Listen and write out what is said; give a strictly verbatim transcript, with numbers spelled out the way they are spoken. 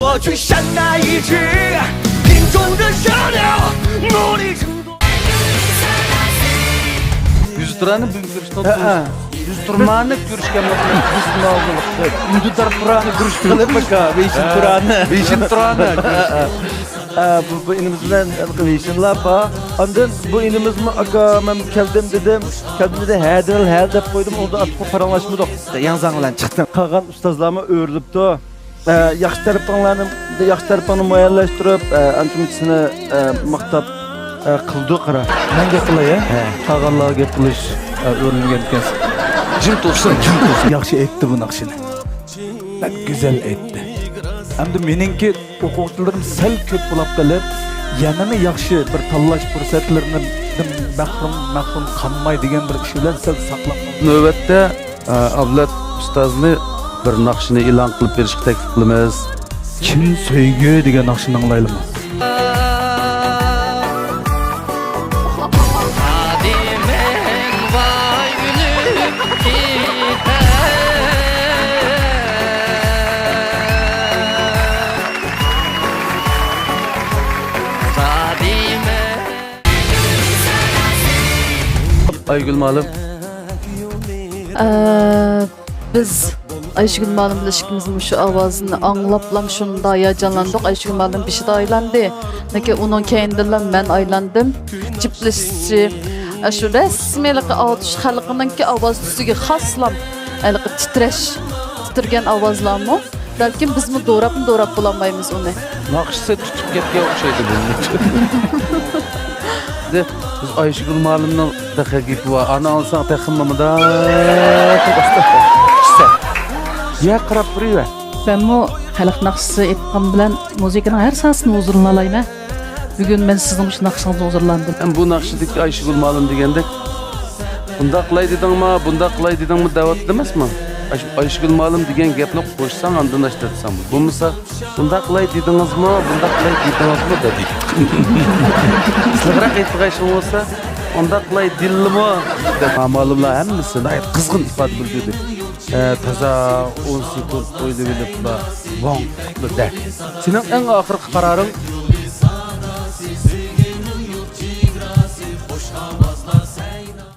我去山那一句，瓶中的小鸟，努力争夺。 يۈزتۇرانە بۈگۈن كۆرۈشتۇق. ھەئە. يۈزتۇرمانە كۆرۈشكەن بولسىمىز، بىز ماۋۇ ئۈندىدار تۇرانە كۆرۈشتۇق. ھە، ۋېيشىن تۇرانە. ۋېيشىن تۇرانە. ھەئە. ئە، بۇ، بۇ ئىنىمىز بىلەن ھېلىقى ۋېيشىنلار بار. ئاندىن بۇ ئىنىمىزمۇ، «ئاكا، مەن كەلدىم» دېدىم. كەلدىم دېدى، «ھە دېدىڭ، ھە» دەپ قويدۇم. ئۇندا ئاتقا پاراڭلاشمىدۇق. ياڭزاڭ بىلەن چىقتىڭ. قالغان ئۇستازلارمۇ ئۆرۈلۈپتۇ. ئە، ياخشى تەرىپىڭلارنى، ياخشى تەرىپىڭنى مۇئەييەنلەشتۈرۈپ، ئە، ئانچە-مۇنچە سېنى، ئە، ماختاپ، ئە، قىلىدۇ، قارا. مەن گەپ قىلاي، ھە؟ ھە. قالغانلارغا گەپ قىلىش، ئە، ئۆرۈنگەن ئىكەنسىز. جىم تۇرسۇن، جىم تۇرسۇن. ياخشى ئېيتتى بۇ ناخشىنى. بەك گۈزەل ئېيتتى. ئەمدى مېنىڭكى ئوقۇغۇچىلىرىم سەل كۆپ بولاپ قېلىپ، يەنىمۇ ياخشى بىر تاللاش پۇرسەتلىرىدىن مەھرۇم، مەھرۇم قالماي دېگەن بىر ئىش بىلەن سەل ساقلاپ. نۆۋەتتە، ئە، ئابلەت ئۇستازنى بىر ناخشىنى ئېلان قىلىپ بېرىشقا تەكلىپ قىلىمىز. چىن سۆيگۈ دېگەن ناخشىنى ئاڭلايلىمۇ؟ ئايگۈل مۇئەللىم. ئە، بىز ئايشىگۈل مۇئەللىم بىلەن ئىككىمىز مۇشۇ ئاۋازنى ئاڭلاپلا شۇنداق ھاياجانلاندۇق. ئايشىگۈل مۇئەللىم بېشىدا ئايلاندى. لېكىن ئۇنىڭ كەينىدىنلا مەن ئايلاندىم. جۈپلىشىشى، ئە، شۇ رەسمىيلىكى ئاتۇش خەلقىنىڭكى ئاۋاز تۈسىگە خاسلا ھېلىقى تىترەش، تىترىگەن ئاۋازلارمۇ. بەلكىم بىزمۇ دوراپمۇ دوراپ بولالمايمىز ئۇنى. ناخشىسى تۇتۇپ كەتكەن ئوخشايدۇ بۇنىڭ. بىز ئايشىگۈل مۇئەللىمنىڭ تېخى گېپى بار. ئانا ئالساڭ تېخىمۇ مۇنداق. يا قاراپ تۇرۇۋەر. مەنمۇ خەلق ناخشىسى ئېيتقان بىلەن مۇزىكىنىڭ ھەر ساھەسىنى ھۇزۇرلىنالايمەن. بۈگۈن مەن سىزنىڭ مۇشۇ ناخشىڭىزنى ھۇزۇرلاندىم. ھەم بۇ ناخشىدىكى ئايشىگۈل مۇئەللىم دېگەندەك، بۇنداق قىلاي دېدىڭما، بۇنداق قىلاي دېدىڭما دەۋاتىدۇ ئەمەسمۇ؟ ئاش-، ئايشىگۈل مۇئەللىم دېگەن گەپنى قوشساڭ، ئاندىن ئاشتاتساڭ. بولمىسا، بۇنداق قىلاي دېدىڭىزمۇ، بۇنداق قىلاي دېدىڭىزمۇ دەيدۇ. سىلىغراق ئېيتىدىغان ئىشىڭ بولسا، ئۇنداق قىلاي دېدىلىمۇ دەپ. مۇئەللىملار ھەممىسى ناھايىتى قىزغىن ئىپادە بىلدۈردى. ئە، تازا ئون سېكۇنت ئويلىۋېلىپلا، ۋاڭ قىپلا دە. سېنىڭ ئەڭ ئاخىرقى قارارىڭ